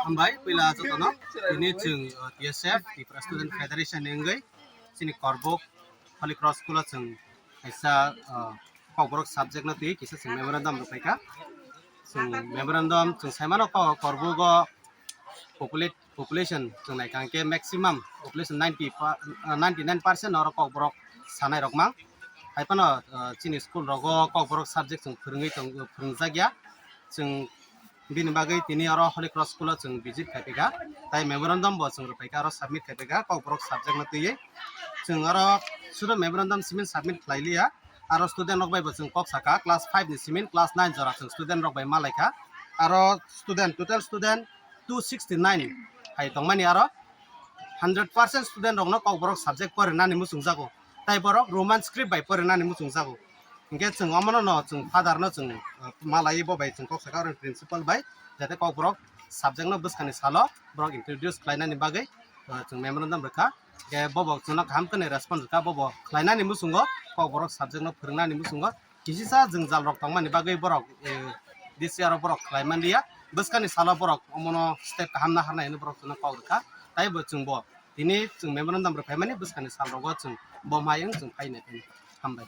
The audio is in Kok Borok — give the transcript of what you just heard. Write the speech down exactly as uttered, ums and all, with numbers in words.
Hambai, puila jotono, tini chwng, uh, T S F, Tripura Student Federation ni wngwi, chini Korbuk Holy Cross School o chwng kaisa, uh, Kokborok subject no twi kisa chwng memorandum rwphaikha. Chwng memorandum chwng saimano Ko-, Korbuk o populate, population chwng naikha hwnkhe maximum population ninety pa-, uh, ninety nine percent oro Kokborok sanai rok mang. Hai phano, uh, chini school rogo Kokborok subject chwng phwrwngwi tong, phwrwngjakya. Chwng bini bagwi tini oro Holy Cross School o chwng visit khai phaikha, tai memorandum bo chwng rwphaikha, oro submit khai phaikha Kokborok subject no twiwi. Chwng oro sudo memorandum simin submit khlai liya, aro student rok bai bo chwng kok sakha, class five ni simin class nine jora chwng student rok bai malaikha. Aro student, total student two sixty nine hai tongmani, aro hundred percent student rokno Kokborok subject porinani muchungjago, tai borok Roman script bai porinani muchungjago. Hingke chwng omono no chwng father no chwng, uh, malai bo bai chwng kok saka oro principal bai, jate Kokborok subject no bwskani salo borok introduce khlainani bagwi, uh, chwng memorandum rwkha. Hingke bobo chwngno kaham khwnwi response rwkha, bobo khlainani muchungo Kokborok subject no phwrwngnani muchungo kisisa jwngjal rok tongmani bagwi borok, eh, D C aro borok khlai manliya. Bwskani salo borok omono step kaham naharnai hinwi borok chwngno kok rwkha. Tai bo chwngbo tini chwng memorandum rwphaimani bwskani sal rogo chwng bo mai wng chwng phainai phano. Hambai.